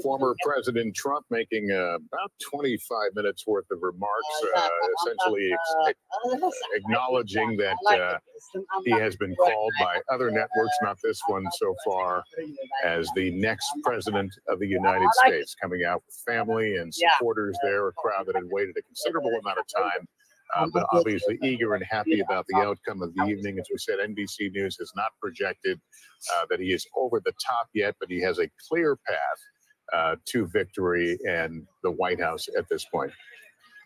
Former President Trump making uh, about twenty-five minutes worth of remarks, uh, essentially ex- acknowledging that uh, he has been called by other networks, not this one so far, as the next president of the United States, coming out with family and supporters there, a crowd that had waited a considerable amount of time. Uh, but obviously eager and happy about the outcome of the evening. As we said, N B C News has not projected uh, that he is over the top yet, but he has a clear path uh, to victory and the White House at this point.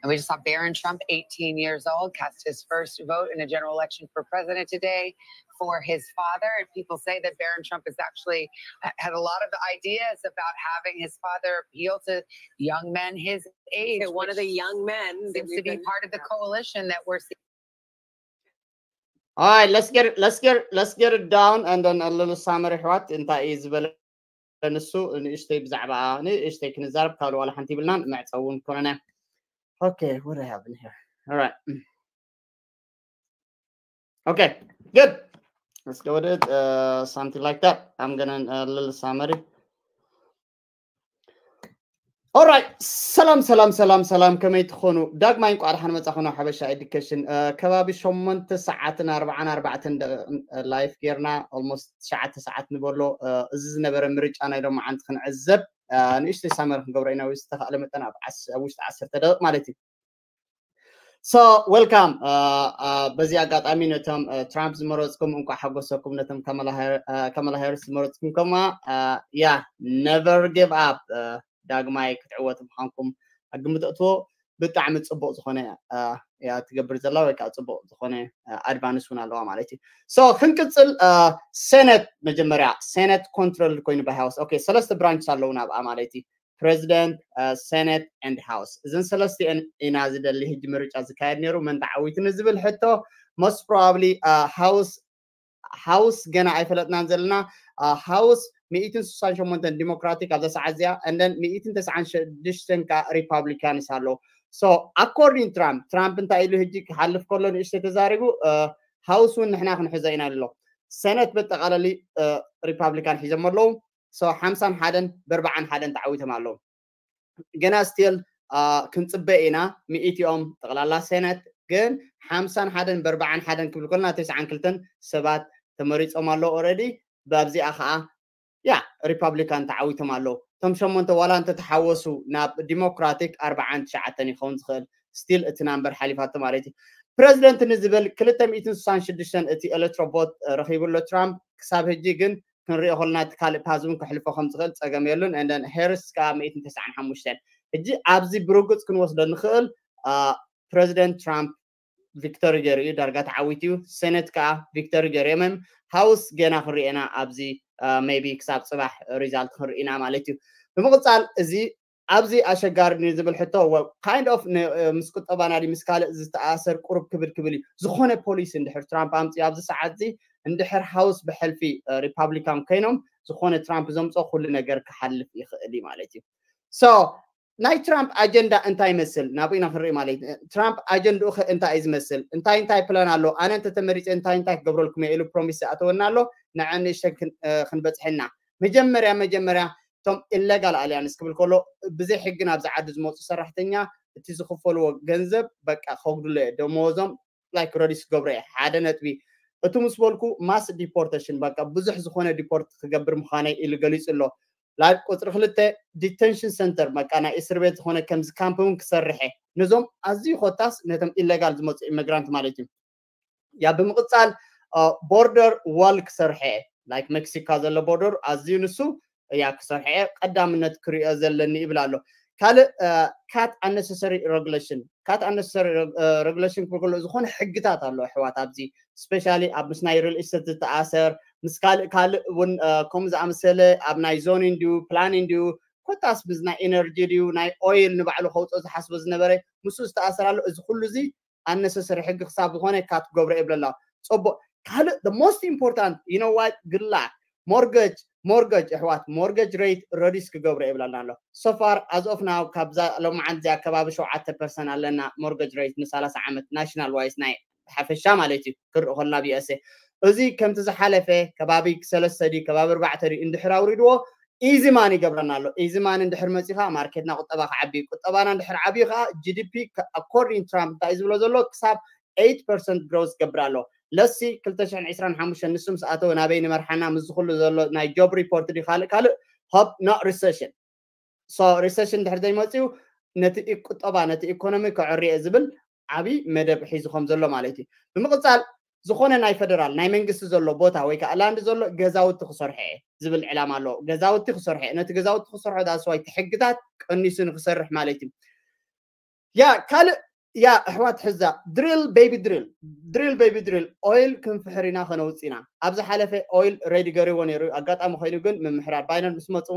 And we just saw Barron Trump, eighteen years old, cast his first vote in a general election for president today for his father. And people say that Barron Trump has actually had a lot of ideas about having his father appeal to young men his age. One of the young men seems to be part of the coalition that we're seeing. All right, let's get it, let's get let's get it down and then a little summary. What እንታይ ዝበለ ንሱ ንእሽተይ ብዛዕባ ንእሽተይ ክንዛረብ ካብ ዋላ ሓንቲ ይብልናን መዕፀዊ እውን ኮነና። Okay, what do I have in here? All right. Okay, good. Let's go with it. Uh, something like that. I'm gonna uh, little summary. Alright, ሰላም ሰላም ሰላም ሰላም፣ ከመይ ትኾኑ? ዳግማይ እንቋዕ ደሓን መጻኹም ናብ ሓበሻ ኤዱኬሽን። ከባቢ ሸሞንተ ሰዓትን ኣርባዓን ኣርባዕተን ላይፍ ጌርና፣ ኦልሞስት ትሽዓተ ሰዓት ንበሎ። እዚ ዝነበረ ምርጫ ናይ ሎማዓንቲ ክንዕዘብ ንእሽተይ ሳመር ክንገብሮ ኢና፣ ዝተኻእለ መጠን ኣብ ውሽጢ ዓሰርተ ደቂቕ ማለት እዩ። So welcome። በዚ ኣጋጣሚ ነቶም ትራምፕ ዝመረፅኩም እንኳዕ ሓጎሰኩም፣ ነቶም ካማላ ሃሪስ ዝመረፅኩም ከማ ያ never give up፣ ዳግማይ ክትዕወቱ ምዃንኩም ኣብ ግምት እትዎ። ብጣዕሚ ፅቡቅ ዝኾነ ያ ትገብር ዘላ ወይ ከዓ ፅቡቅ ዝኾነ ኣድቫንስ እውን ኣለዋ ማለት እዩ። So ክንቅፅል፣ ሴነት መጀመርያ ሴነት ኮንትሮል ኮይኑ ብሃውስ። Okay፣ ሰለስተ ብራንች ኣለውና ኣብኣ ማለት እዩ። ፕሬዚደንት፣ ሴኔት and ሃውስ። እዘን ሰለስቲአን ኢና ዝደሊ። ሕጂ ምርጫ ዝካየድ ነይሩ፣ መን ተዓዊቱ ንዝብል ሕቶ most probably ሃውስ ሃውስ ገና ኣይፈለጥናን ዘለና። ሃውስ ሚእትን ስሳን ሸሞንተን ዲሞክራቲክ ኣብዛ ሰዓት እዚኣ፣ and then ሚእትን ተስዓን ሽዱሽተን ከዓ ሪፓብሊካንስ ኣለዉ። So according ትራምፕ ትራምፕ እንታይ ኢሉ ሕጂ ክሓልፍ ከሎ ንእሽተይ ተዛሪቡ፣ ሃውስ እውን ንሕና ክንሕዞ ኢና ኣሎ። ሴኔት በጠቃለሊ ሪፓብሊካን ሒዞም ኣለዉ። So ሓምሳን ሓደን በርባዓን ሓደን ተዓዊቶም ኣለዉ። ገና ስቲል ክንፅበ ኢና። ሚእቲኦም ጠቕላላ ሴኔት ግን ሓምሳን ሓደን በርባዓን ሓደን ክብል ከለና ተስዓን ክልተን ሰባት ተመሪፆም ኣለዉ ኦረዲ። ብኣብዚኣ ከዓ ያ ሪፓብሊካን ተዓዊቶም ኣለዉ። እቶም ሸሞንተ ዋላ እንተተሓወሱ ናብ ዲሞክራቲክ ኣርባዓን ትሽዓተን ይኸውን ዝኽእል። ስቲል እቲ ናምበር ሓሊፋቶ ማለት እዩ። ፕረዚደንት ንዝብል ክልተ ሚእትን ስሳን ሽዱሽተን እቲ ኤሌክትሮ ቮት ረኺቡ ኣሎ ትራምፕ። ክሳብ ሕጂ ግን ክንሪኦ ከለና እቲ ካልእ ፓዝ እውን ከሕልፎ ከም ዝኽእል ፀገም የሉን። And then ሃሪስ ከዓ ሚእትን ተስዓን ሓሙሽተን። ሕጂ ኣብዚ ብርግፅ ክንወስዶ ንኽእል ፕረዚደንት ትራምፕ ቪክቶሪ ገይሩ እዩ፣ ዳርጋ ተዓዊቱ እዩ። ሴኔት ከዓ ቪክቶሪ ገይሩ እዮም። ሃውስ ገና ክንሪኦ ኢና ኣብዚ ሜቢ ክሳብ ፅባሕ ሪዛልት ክንርኢ ኢና ማለት እዩ። ብምቕፃል እዚ ኣብዚ ኣሸጋሪ ዝብል ሕቶ kind of ምስ ቁጠባና ድዩ ምስ ካልእ ዝተኣሰር ቁሩብ ክብድ ክብል እዩ። ዝኾነ ፖሊሲ እንድሕር ትራምፕ ኣምፅኡ ኣብዚ ሰዓት እዚ እንድሕር ሃውስ ብሕልፊ ሪፓብሊካን ኮይኖም ዝኾነ ትራምፕ ዘምፅኦ ኩሉ ነገር ክሓልፍ ይኽእል እዩ ማለት እዩ። So ናይ ትራምፕ ኣጀንዳ እንታይ ይመስል ናብኡ ኢና ክንርኢ ማለት እዩ። ትራምፕ ኣጀንድኡ ከ እንታይ እዩ ዝመስል? እንታይ እንታይ ፕላን ኣሎ? ኣነ እንተተመሪፀ እንታይ እንታይ ክገብረልኩም እየ ኢሉ ፕሮሚስ ዝኣተወና ኣሎ። ንዐ ንእሽተን ክንበፅሐና መጀመርያ መጀመርያ እቶም ኢሌጋል ኣሊያንስ ክብል ከሎ ብዘይ ሕጊ ናብዚ ዓዲ ዝመፁ ሰራሕተኛ እቲ ዝኽፈልዎ ገንዘብ በቃ ከጉድሎ እየ፣ ደመወዞም ላይክ ረዲስ ክገብሮ እየ። ሓደ ነጥቢ። እቱ ምስ በልኩ ማስ ዲፖርቴሽን በቃ ብዙሕ ዝኾነ ዲፖርት ክገብር ምዃነይ ኢሉ ገሊፁ ኣሎ። ላይክ ቁፅሪ ክልተ ዲቴንሽን ሰንተር በቃ ናይ እስር ቤት ዝኾነ ከምዚ ካምፕ እውን ክሰርሐ ነዞም ኣዝዩ ኮታስ ነቶም ኢሌጋል ዝመፁ ኢሚግራንት ማለት እዩ። ያ ብምቕፃል ቦርደር ዋል ክሰርሐ ላይክ ሜክሲካ ዘሎ ቦርደር ኣዝዩ ንሱ ያ ክሰርሐ ቀዳምነት ክሪኦ ዘለኒ ይብል ኣሎ። ካልእ ካት ኣነሰሰሪ ሬጉሌሽን ካት ኣነሰሰሪ ሬጉሌሽን ክብል ከሎ ዝኾነ ሕግታት ኣሎ ኣሕዋት ኣብዚ ስፔሻሊ ኣብ ምስ ናይ ሪል ኢስቴት ዝተኣሰር ምስ ካልእ ካልእ እውን ከምኡ ዝኣመሰለ ኣብ ናይ ዞኒን ድዩ ፕላኒን ድዩ ኮታስ ምስ ናይ ኤነርጂ ድዩ ናይ ኦይል ንባዕሉ ከውፅኦ ዝሓስቦ ዝነበረ ምስኡ ዝተኣሰር ኣሎ። እዚ ኩሉ እዚ ኣነሰሰሪ ሕጊ ክሳብ ዝኾነ ካት ክገብሮ የብለላ። ፅቡቅ ካልእ the most important you know what ግላ ሞርገጅ ሞርገጅ ኣሕዋት ሞርገጅ ሬት ረዲስ ክገብሮ የብለና ኣሎ። So far as of now ካብዛ ሎማዓንቲ እዚኣ ከባቢ ሸውዓተ ፐርሰንት ኣለና ሞርገጅ ሬት ንሰላሳ ዓመት ናሽናል ዋይስ ናይ ሓፈሻ ማለት እዩ ክርኢ ከልና ብዩኤስኤ እዚ ከምቲ ዝሓለፈ ከባቢ ሰለስተ ድዩ ከባቢ ኣርባዕተ ድዩ እንድሕር ኣውሪድዎ easy money ይገብረና ኣሎ። Easy money እንድሕር መፂኻ ማርኬትና ቁጠባ ክዓቢ፣ ቁጠባና እንድሕር ዓብዩ ከዓ ጂ ዲ ፒ according ትራምፕ እንታይ እዩ ዝብሎ ዘሎ ክሳብ eight percent growth ገብር ኣሎ። ለሲ ክልተ ሽሕን ዕስራን ሓሙሽተን ንሱ ምስ ኣተወ ናበይ ንመርሓና ምስ ዝኽሉ ዘሎ ናይ job report ድዩ ካልእ ካልእ hope not recession። So recession ድሕር ዘይመፅዩ ነቲ ቁጠባ ነቲ ኢኮኖሚ ከዕርየ ዝብል ዓብይ መደብ ሒዙ ከም ዘሎ ማለት እዩ። ብምቕፃል ዝኾነ ናይ ፈደራል ናይ መንግስቲ ዘሎ ቦታ ወይ ከዓ ላንድ ዘሎ ገዛውቲ ክሰርሖ እየ ዝብል ዕላማ ኣለዎ። ገዛውቲ ክሰርሖ እየ፣ ነቲ ገዛውቲ ክሰርሖ that's why እቲ ሕግታት ቀኒሱ ንክሰርሕ ማለት እዩ። ያ ካልእ ያ ኣሕዋት ሕዛ drill baby drill drill baby drill oil ክንፍሕር ኢና ከነውፅ ኢና። ኣብ ዝሓለፈ oil ready ገሪዎ ነይሩ፣ ኣጋጣሚ ኮይኑ ግን ምምሕዳር ባይደን ምስ መፁ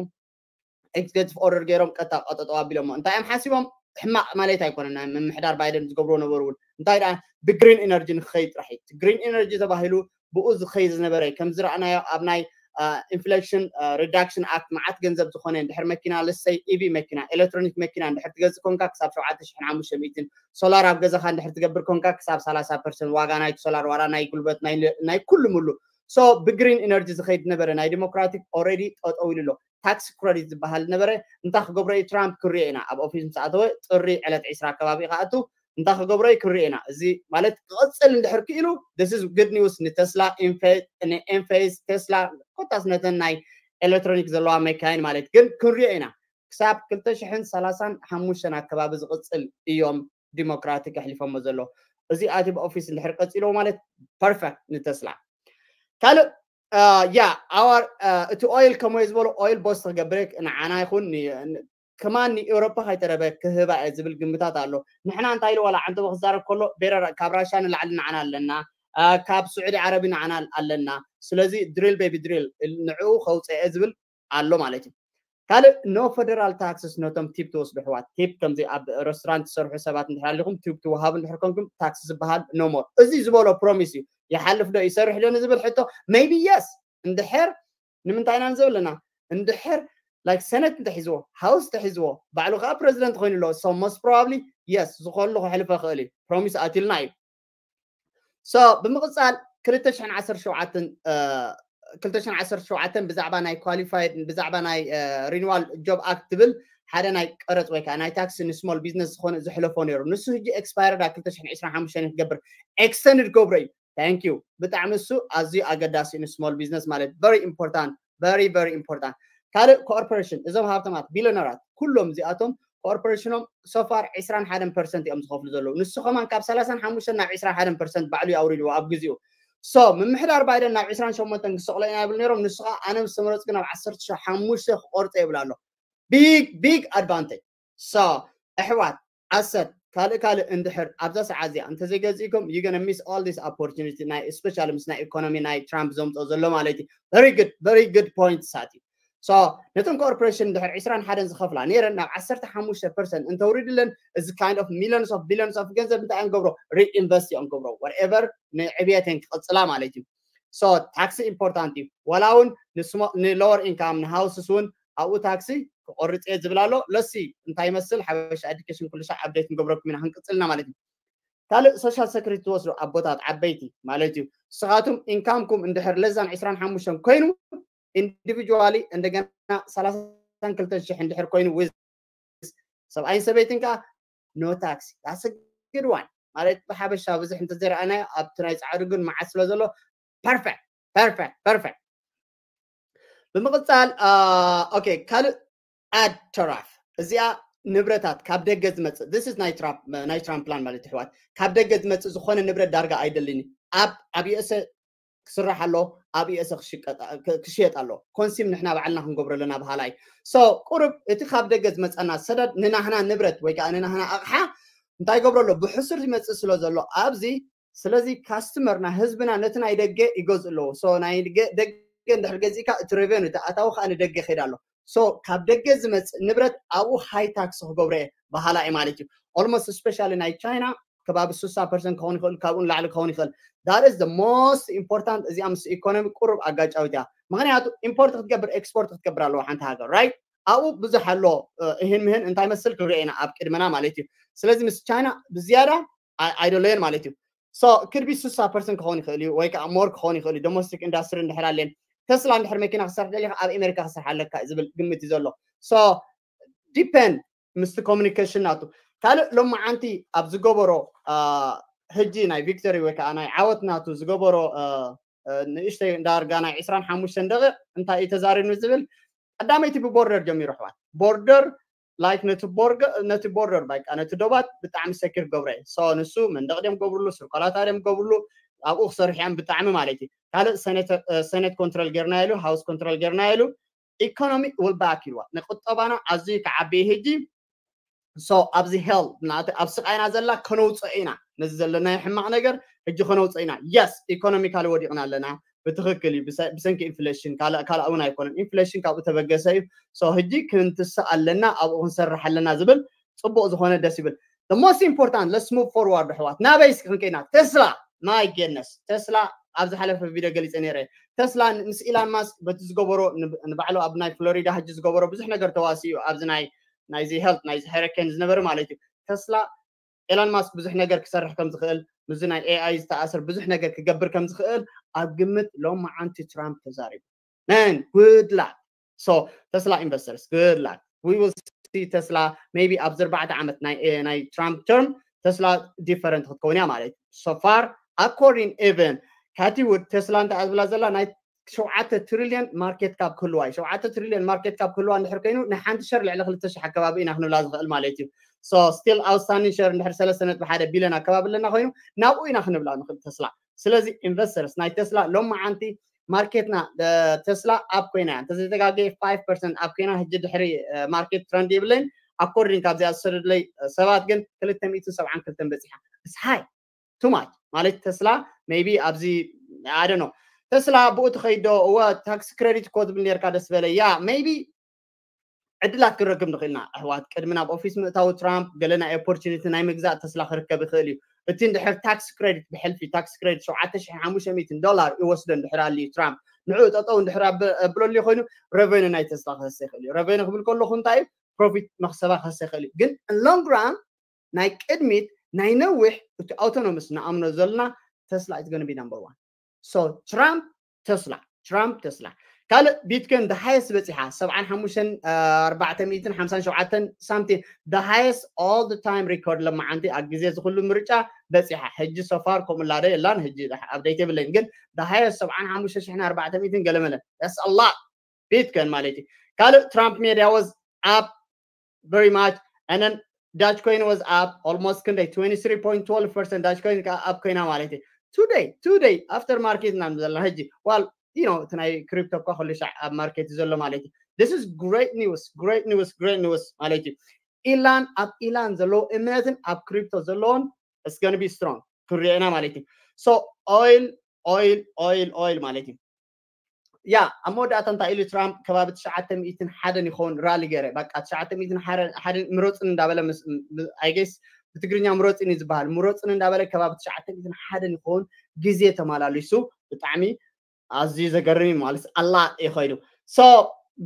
executive order ገይሮም ቀጣ ቀጠጠው ኣቢሎሞ። እንታይ እዮም ሓሲቦም? ሕማቕ ማለት ኣይኮነን ናይ ምምሕዳር ባይደን ዝገብርዎ ነበሩ እውን። እንታይ ደኣ ብግሪን ኢነርጂ ንክኸይድ ጥራሕ እዩ። እቲ ግሪን ኢነርጂ ተባሂሉ ብኡ ዝኸይድ ዝነበረ ከም ዝረኣናዮ ኣብ ናይ ኢንፍሌሽን ሪዳክሽን ኣክት መዓት ገንዘብ ዝኾነ እንድሕር መኪና ልሰይ ኢቪ መኪና ኤሌክትሮኒክ መኪና እንድሕር ትገዝእ ኮንካ ክሳብ ሸውዓተ ሽሕን ሓሙሽተ ሚእትን፣ ሶላር ኣብ ገዛኻ እንድሕር ትገብር ኮንካ ክሳብ ሰላሳ ፐርሰንት ዋጋ ናይ ሶላር ዋላ ናይ ጉልበት ናይ ኩሉ ምሉ። So ብግሪን ኢነርጂ ዝኸይድ ነበረ ናይ ዲሞክራቲክ already ጠጠው ኢሉ ኣሎ። ታክስ ክረዲት ዝበሃል ነበረ። እንታይ ክገብሮ እዩ ትራምፕ ክሪኦ ኢና። ኣብ ኦፊስ ምስ ኣተወ ጥሪ ዕለት ዕስራ ኣከባቢ ክኣቱ እንታይ ክገብሮ እዩ ክሪኦ ኢና። እዚ ማለት ክቕፅል እንድሕር ክኢሉ this is good news ንቴስላ፣ ንኤንፌስ፣ ቴስላ ኮታስ ነተን ናይ ኤሌክትሮኒክ ዘለዋ መካይን ማለት ግን ክንሪኦ ኢና። ክሳብ ክልተ ሽሕን ሰላሳን ሓሙሽተን ኣከባቢ ዝቕፅል እዮም ዲሞክራቲክ ኣሕሊፎሞ ዘሎ። እዚ ኣቲ ብኦፊስ እንድሕር ቀፂልዎ ማለት ፐርፌክት ንቴስላ። ካልእ ያ ኣዋር እቲ ኦይል ከምኡ ዝበሎ ኦይል ቦስት ክገብር ንዓና ይኹን ከማን ንኤውሮፓ ከይተረፈ ክህባ እየ ዝብል ግምታት ኣሎ። ንሕና እንታይ ኢሉ ዋላ ዓንተቦ ክዛረብ ከሎ ቤረር ካብ ራሻ ንላዕሊ ንዓና ኣለና፣ ካብ ስዑዲ ዓረቢ ንዓና ኣለና። ስለዚ ድሪል ቤቢ ድሪል ንዕኡ ከውፅአ እየ ዝብል ኣሎ ማለት እዩ። ካልእ no federal taxes ነቶም ቲፕ ትወስዱ ኣሕዋት፣ ቲፕ ከምዚ ኣብ ሬስቶራንት ትሰርሑ ሰባት እንድሕር ኣለኹም ቲፕ ትወሃቡ እንድሕር ኮንኩም ታክስ ዝበሃል no more። እዚ ዝበሎ ፕሮሚስ እዩ። ይሓልፍ ዶ ይሰርሕ ዶ ንዝብል ሕቶ maybe yes እንድሕር ንምንታይ ኢና ንዘብለና እንድሕር like ሰነት እንተሒዝዎ ሃውስ እንተሒዝዎ ባዕሉ ከዓ ፕረዚደንት ኮይኑ ኣሎ። So most probably yes ዝኾሉ ክሕልፎ ይኽእል እዩ። ፕሮሚስ ኣትልና እዩ። So ብምቕፃል ክልተ ሽሕን ዓሰርተ ሸውዓተን ክልተ ሽሕን ዓሰርተ ሸውዓተን ብዛዕባ ናይ ኳሊፋይድ ብዛዕባ ናይ ሪኒዋል ጆብ ኣክት ትብል ሓደ ናይ ቀረፅ ወይ ከዓ ናይ ታክስ ንስሞል ቢዝነስ ዝኾነ ዝሕለፎ ነይሩ። ንሱ ሕጂ ኤክስፓየርድ ኣብ ክልተ ሽሕን ዕስራን ሓሙሽተን ክትገብር ኤክስተንድ ገብሮ እዩ። Thank you። ብጣዕሚ እሱ ኣዝዩ ኣገዳሲ ንስሞል ቢዝነስ ማለት very important very very important። ካልእ ኮርፖሬሽን እዞም ሃብተማት ቢሊዮነራት ኩሎም እዚኣቶም ኮርፖሬሽኖም so far ዕስራን ሓደን ፐርሰንት እዮም ዝኸፍሉ ዘለዉ። ንሱ ከማን ካብ ሰላሳን ሓሙሽተን ናብ ዕስራን ሓደን ፐርሰንት ባዕሉ እዩ ኣውሪድዎ ኣብ ግዜኡ። So ምምሕዳር ባይደን ናብ ዕስራን ሸሞንተን ክሰቕሎ ኢና ይብል ነይሮም። ንሱ ከዓ ኣነ ምስ ተመረፅኩ ናብ ዓሰርተ ሓሙሽተ ክቆርፀ ይብል ኣሎ። Big big advantage። So ኣሕዋት ኣሰት ካልእ ካልእ እንድሕር ኣብዛ ሰዓት እዚኣ እንተዘይገዚእኩም you gonna miss all this opportunity ናይ especially ምስ ናይ ኢኮኖሚ ናይ ትራምፕ ዘምፅኦ ዘሎ ማለት እዩ። Very good very good point ሳቲ። So ነቶም ኮርፖሬሽን እንድሕር ዕስራን ሓደን ዝኸፍላ ነይረን ናብ ዓሰርተ ሓሙሽተ ፐርሰንት እንተውሪድለን እዚ kind of millions of billions of ገንዘብ እንታይ እዮም ገብሮ? ሪኢንቨስት እዮም ገብሮ whatever ንዕብየተን ክቕፅላ ማለት እዩ። So ታክሲ ኢምፖርታንት እዩ። ዋላ እውን ንስሞ- ንሎወር ኢንካም ንሃውስስ እውን ኣብኡ ታክሲ ክቆርፅ እየ ዝብል ኣሎ። ለሲ እንታይ ይመስል ሓበሻ ኤዱኬሽን ኩሉ ሻዕ ኣፕዴት ንገብረኩም ኢና ክንቅፅልና ማለት እዩ። ካልእ ሶሻል ሰክሪቲ ትወስዱ ኣቦታት ዓበይቲ ማለት እዩ። ንስኻትኩም ኢንካምኩም እንድሕር ለዛን ዕስራን ሓሙሽተን ኮይኑ ኢንዲቪጁዋሊ እንደገና ሰላሳን ክልተን ሽሕ እንድሕር ኮይኑ with ሰብኣይን ሰበይትን ከዓ no tax that's a good one ማለት ብሓበሻ ብዙሕ እንተዘይረኣናዮ ኣብቲ ናይ ፃዕዱ ግን መዓት ስለ ዘሎ perfect perfect perfect። ብምቕፃል okay ካልእ ኣድ ተራፍ እዚኣ ንብረታት ካብ ደገ ዝመፅእ this is ናይ ትራምፕ ናይ ትራምፕ ፕላን ማለት ኣሕዋት ካብ ደገ ዝመፅእ ዝኾነ ንብረት ዳርጋ ኣይደልን እዩ። ኣብ ኣብ ዩኤስኤ ክስራሕ ኣሎ ኣብ ዩኤስኤ ክሽየጥ ኣሎ። ኮንሲም ንሕና ባዕልና ክንገብሮ ኣለና በሃላይ። So ቁሩብ እቲ ካብ ደገ ዝመፀና ሰደድ ንናህና ንብረት ወይ ከዓ ንናህና ኣቕሓ እንታይ ይገብሮ ኣሎ ብሕሱር ይመፅእ ስለ ዘሎ ኣብዚ ስለዚ ካስትመርና ህዝብና ነቲ ናይ ደገ ይገዝእ ኣለዎ። So ናይ ደገ እንድሕር ገዚእካ እቲ ሬቨኑ እቲ ኣታዊ ከዓ ንደገ ይኸይድ ኣሎ። So ካብ ደገ ዝመፅእ ንብረት ኣብኡ ሃይ ታክስ ክገብሮ እየ በሃላ እዩ ማለት እዩ። Almost especially ናይ ቻይና ከባቢ ስሳ ፐርሰንት ክኸውን ይኽእል ካብኡ ንላዕሊ ክኸውን ይኽእል። That is the most important። እዚኣ ምስ ኢኮኖሚ ቁሩብ ኣጋጫዊት እያ። ምክንያቱ ኢምፖርት ክትገብር ኤክስፖርት ክትገብር ኣለዎ ሓንቲ ሃገር right። ኣብኡ ብዙሕ ኣሎ እህን ምህን እንታይ መስል ክንሪኦ ኢና ኣብ ቅድመና ማለት እዩ። ስለዚ ምስ ቻይና ብዝያዳ ኣይደለየን ማለት እዩ። So could be ስሳ ፐርሰንት ክኸውን ይኽእል እዩ ወይ ከዓ ሞር ክኸውን ይኽእል እዩ። ዶሜስቲክ ኢንዳስትሪ እንድሕር ኣለን ተስላ እንድሕር መኪና ክሰርሕ ደሊካ ኣብ ኣሜሪካ ክሰርሕ ኣለካ ዝብል ግምት እዩ ዘሎ። So depend ምስቲ communication ናቱ። ካልእ ሎማዓንቲ ኣብ ዝገበሮ ህጂ ናይ ቪክቶሪ ወይ ከዓ ናይ ዓወት ናቱ ዝገበሮ ንእሽተይ ዳርጋ ናይ ዕስራን ሓሙሽተን ደቂቕ እንታይ እዩ ተዛሪብኒ ዝብል ቀዳመይቲ ብቦርደር ጀሚሩ ኣሕዋት። ቦርደር ላይክ ነቲ ቦርደር በቃ ነቲ ዶባት ብጣዕሚ ሰኪር ገብረ። So ንሱ መንደቕ ድም ገብርሉ፣ ስርኮላታ ድም ገብርሉ፣ ኣብኡ ክሰርሑ እዮም ብጣዕሚ ማለት እዩ። ካልእ ሰኔት ኮንትሮል ጌርና ኢሉ፣ ሃውስ ኮንትሮል ጌርና ኢሉ፣ ኢኮኖሚ ውል ባክ ኢልዋ። ንቁጠባና ኣዝዩ ክዓቢ ህጂ። So ኣብዚ ሄል ኣብ ስቃይና ዘላ ከነውፅኦ ኢና። ነዚ ዘለናዮ ሕማቕ ነገር ህጂ ከነውፅኦ ኢና። የስ ኢኮኖሚካሊ ወዲቕና ኣለና። ብትክክል እዩ። ብሰንኪ ኢንፍሌሽን ካልእ እውን ኣይኮነን። ኢንፍሌሽን ካብኡ ተበገሰ እዩ። So ህጂ ክንትስእ ኣለና፣ ኣብኡ ክንሰርሕ ኣለና ዝብል ፅቡቅ ዝኾነ ደስ ይብል። The most important, let's move forward ኣሕዋት። ናበይ እስኪ ክንከይና? ቴስላ፣ my goodness፣ ቴስላ ኣብ ዝሓለፈ ቪድዮ ገሊፀ ነይረ። ቴስላ ምስ ኢላን ማስክ በቲ ዝገበሮ ንባዕሉ ኣብ ናይ ፍሎሪዳ ህጂ ዝገበሮ ብዙሕ ነገር ተዋሲኡ ኣብዚ ናይ ናይዚ ሄልት ናይዚ ሄሪኬን ዝነበረ ማለት እዩ። ቴስላ ኤላን ማስክ ብዙሕ ነገር ክሰርሕ ከም ዝኽእል፣ ምስዚ ናይ ኤኣይ ዝተኣሰር ብዙሕ ነገር ክገብር ከም ዝኽእል ኣብ ግምት ሎማዓንቲ ትራምፕ ተዛሪቡ። Man, good luck. So ቴስላ ኢንቨስተርስ፣ good luck. We will see ቴስላ maybe ኣብዚ ኣርባዕተ ዓመት ናይ ትራምፕ ተርም ቴስላ ዲፈረንት ክትከውን እያ ማለት እዩ። So far according even ካቲ ውድ ቴስላ እንታይ ዝብላ ዘላ ናይ ሸውዓተ ትሪልዮን ማርኬት ካፕ ክህልዋ እዩ። ሸውዓተ ትሪልዮን ማርኬት ካፕ ክህልዋ እንድሕር ኮይኑ ናይ ሓንቲ ሸር ልዕሊ ክልተ ሽሕ ኣከባቢ ኢና ክንብላ ዝኽእል ማለት እዩ። So still outstanding ሸር እንድሕር ሰለስተ ነጥቢ ሓደ ቢልዮን ኣከባቢ ኣለና ኮይኑ ናብኡ ኢና ክንብላ ንኽእል ቴስላ። ስለዚ ኢንቨስተርስ ናይ ቴስላ ሎማዓንቲ ማርኬትና ቴስላ ኣፕ ኮይና እያ እንተዘይተጋገየ ፋይቭ ፐርሰንት ኣፕ ኮይና ህጂ ድሕሪ ማርኬት ትረንድ ይብለይን። ኣኮርዲንግ ካብዚኣ ዝሰደድለይ ሰባት ግን ክልተ ሚእትን ሰብዓን ክልተን በፂሓ። It's high, too much ማለት ቴስላ maybe ኣብዚ I don't know ቴስላ ብኡ ትኸይዶ እወ ታክስ ክሬዲት እኮ ትብል ነርካ ደስ በለ ያ maybe ዕድላት ክንረክብ ንኽእልና ኣሕዋት። ቅድሚ ናብ ኦፊስ ምእታው ትራምፕ ገለ ናይ ኦፖርቹኒቲ ናይ ምግዛእ ቴስላ ክርከብ ይኽእል እዩ። እቲ እንድሕር ታክስ ክሬዲት ብሕልፊ ታክስ ክሬዲት ሸውዓተ ሽሕን ሓሙሽተ ሚእትን ዶላር ይወስዶ እንድሕር ኣልዩ ትራምፕ ንዕኡ ጠጠው እንድሕር ኣብለሉ ኮይኑ ረቨኒ ናይ ቴስላ ክህሰ ይኽእል እዩ። ረቨኒ ክብል ከለኹ እንታይ እዩ? ፕሮፊት መክሰባ ክህሰ ይኽእል እዩ። ግን ሎንግ ራን ናይ ቅድሚት ናይ ነዊሕ እቲ ኣውቶኖምስ ንኣምኖ ዘለና ቴስላ is gonna be number one. So ትራምፕ ቴስላ ትራምፕ ቴስላ ካልእ ቢትኮይን the highest በፂሓ ሰብዓን ሓሙሽተን ኣርባዕተ ሚእትን ሓምሳን ሸውዓተን ሳምቲን the highest all the time record ለማዓንቲ ኣብ ግዜ ዝኩሉ ምርጫ በፂሓ። ሕጂ so far ከምኡ ላደ የላን ሕጂ ኣብደይት የብለይን ግን the highest ሰብዓን ሓሙሽተ ሽሕን ኣርባዕተ ሚእትን ገለመለ that's a lot ቢትኮይን ማለት እዩ። ካልእ ትራምፕ ሜድያ was up very much and then Dogecoin was up almost ክንደይ twenty three point twelve percent Dogecoin up ኮይና ማለት እዩ። Today today after market ኢና ዘለና ሕጂ ዋል you know እቲ ናይ ክሪፕቶ እኳ ኩሉ ሻዕ ኣብ ማርኬት ዘሎ ማለት እዩ። This is great news, great news, great news ማለት እዩ። ኢላን ኣብ ኢላን ዘለዎ እምነትን ኣብ ክሪፕቶ ዘለዎን it's gonna be strong ክንሪኦ ኢና ማለት እዩ። So oil oil oil oil ማለት እዩ። ያ ኣብ መወዳእታ እንታይ ኢሉ ትራምፕ ከባቢ ትሽዓተ ሚእትን ሓደን ይኸውን ራሊ ገይረ በቃ ትሽዓተ ሚእትን ሓደን ምረፁን እንዳበለ I guess ብትግርኛ ምረፁን እዩ ዝበሃል ምረፁን እንዳበለ ከባቢ ትሽዓተ ሚእትን ሓደን ይኸውን ግዜ ተመላሊሱ ብጣዕሚ ኣዝዩ ዘገርም እዩ ማለት ኣላ እዩ ኸይዱ። So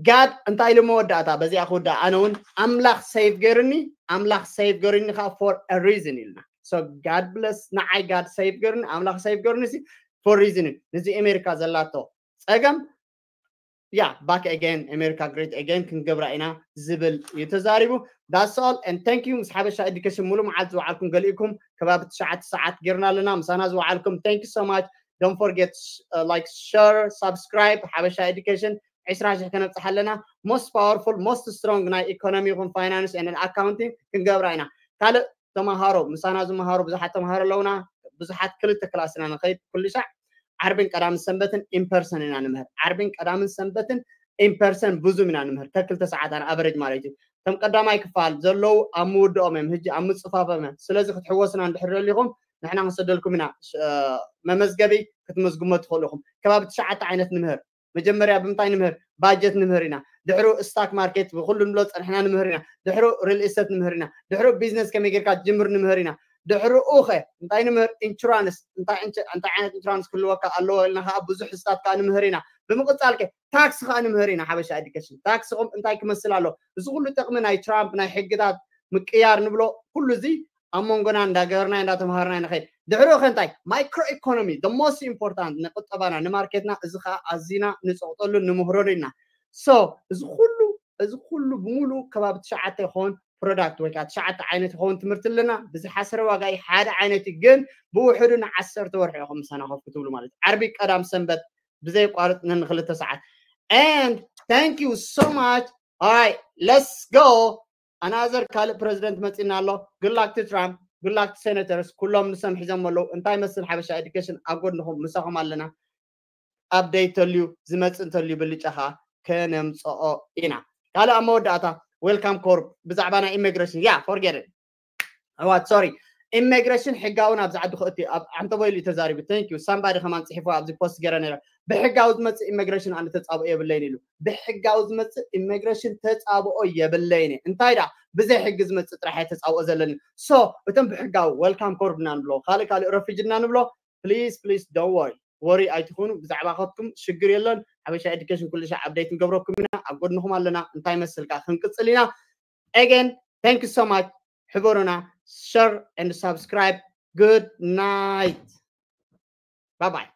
ጋድ እንታይ ኢሉ መወዳእታ በዚኣ ክውዳእ ኣነ እውን ኣምላኽ ሰይፍ ገይሩኒ ኣምላኽ ሰይፍ ገይሩኒ ከዓ for a reason ኢልና። So God bless ንዓይ ጋድ ሰይፍ ገይሩኒ ኣምላኽ ሰይፍ ገይሩኒ for reason እዩ። ነዚ ኣሜሪካ ዘላቶ ፀገም ያ back again ኣሜሪካ great again ክንገብራ ኢና ዝብል እዩ ተዛሪቡ። That's all and thank you ምስ ሓበሻ ኤዱኬሽን ሙሉ መዓልቲ ዝወዓልኩም ገሊእኩም ከባቢ ትሽዓተ ሰዓት ጌርና ኣለና ምሳና ዝወዓልኩም thank you so much. Don't forget like share subscribe ሓበሻ ኤዱኬሽን ዕስራ ሽሕ ከነብፅሕ ኣለና። Most powerful most strong ናይ ኢኮኖሚ ይኹን ፋይናንስ and accounting ክንገብራ ኢና። ካልእ ተምሃሮ ምሳና ዝምሃሩ ብዙሓት ተምሃሮ ኣለውና። ብዙሓት ክልተ ክላስ ኢና ንኸይድ ኩሉ ሻዕ ዓርብን ቀዳምን ሰንበትን ኢምፐርሰን ኢና ንምህር። ዓርብን ቀዳምን ሰንበትን ኢምፐርሰን ብዙም ኢና ንምህር ከክልተ ሰዓት ኣን ኣቨሬጅ ማለት እዩ። ከም ቀዳማይ ክፋል ዘለዉ ኣብ ምውድኦም እዮም ህጂ ኣብ ምፅፋፎም እዮም። ስለዚ ክትሕወስና እንድሕር ደሊኹም ንሕና ክንሰደልኩም ኢና። መመዝገቢ ክትመዝግሞ ትኽእሉ ኢኹም። ከባቢ ትሽዓተ ዓይነት ንምህር። መጀመርያ ብምንታይ ንምህር? ባጀት ንምህር ኢና። ድሕሩ ስታክ ማርኬት ብኩሉ ንብሎ ፀንሕና ንምህር ኢና። ድሕሩ ሪል ኤስቴት ንምህር ኢና። ድሕሩ ቢዝነስ ከመይ ጌርካ ትጅምር ንምህር ኢና። ድሕርኡ ኸ እንታይ ንምህር? ኢንሹራንስ እንታይ ዓይነት ኢንሹራንስ ክህልወካ ኣለዎ ኢልና ከዓ ብዙሕ ስታት ከዓ ንምህር ኢና። ብምቕፃል ከ ታክስ ከዓ ንምህር ኢና። ሓበሻ ኤዱኬሽን ታክስኹም እንታይ ክመስል ኣሎ? እዚ ኩሉ ጥቕሚ ናይ ትራምፕ ናይ ሕግታት ምቅያር ንብሎ ኩሉ እዚ ኣብ መንጎና እንዳገበርና እንዳተምሃርና ንኸይድ። ድሕሪኡ ከ እንታይ? Micro economy, the most important፣ ንቁጠባና ንማርኬትና። እዚ ከዓ ኣዚና ንፀቕጠሉ ንምህረሉ ኢና። So እዚ ኩሉ እዚ ኩሉ ብምሉእ ከባቢ ትሽዓተ ይኸውን product ወይ ከዓ ትሽዓተ ዓይነት ይኸውን ትምህርቲ ኣለና። ብዝሓሰረ ዋጋ እዩ፣ ሓደ ዓይነት እዩ፣ ግን ብውሕዱ ንዓሰርተ ወርሒ ኢኹም ምሳና ኮፍ ክትብሉ ማለት እዩ። ዓርቢ፣ ቀዳም፣ ሰንበት ብዘየቋርጥ ነንክልተ ሰዓት። And thank you so much. Alright, let's go. Another ካልእ ፕረዚደንት መፂና ኣሎ። Good luck to Trump, good luck to senators። ኩሎም ንሶም ሒዞም ኣለዉ። እንታይ መስል ሓበሻ ኤዱኬሽን ኣብ ጎድንኹም ምሳኹም ኣለና። Update ተልዩ ዝመፅእ እንተልዩ ብልጫ ከዓ ከነምፅኦ ኢና። ካልእ ኣብ መወዳእታ welcome corp ብዛዕባ ናይ ኢሚግሬሽን፣ yeah, forget it. What? Sorry. ኢሚግሬሽን ሕጋዊ ናብዚ ዓዲ ክእቲ ኣብ ኣንተቦይሉ እዩ ተዛሪቡ። Thank you. Somebody ከማን ፅሒፎ ኣብዚ ፖስት ገይረ ነይረ። ብሕጋዊ ዝመፅእ ኢሚግሬሽን ኣነ ተፃብኦ የብለይን ኢሉ። ብሕጋዊ ዝመፅእ ኢሚግሬሽን ተፃብኦ የብለይን እየ። እንታይ ዳ ብዘይ ሕጊ ዝመፅእ ጥራሕ እየ ተፃብኦ ዘለኒ። So እቶም ብሕጋዊ welcome corp ኢና ንብሎ። ካልእ ካልእ ረፊጅ ኢና ንብሎ። Please, please don't worry. ወሪ ኣይትኹኑ፣ ብዛዕባ ኸትኩም ሽግር የለን። ሓበሻ ኤዱኬሽን ኩሉ ሻዕ update ንገብረኩም ኢና፣ ኣብ ጎድንኹም ኣለና። እንታይ መስልካ ክንቅፅል ኢና። Again, thank you so much. ሕበሩና፣ share and subscribe. Good night. Bye bye.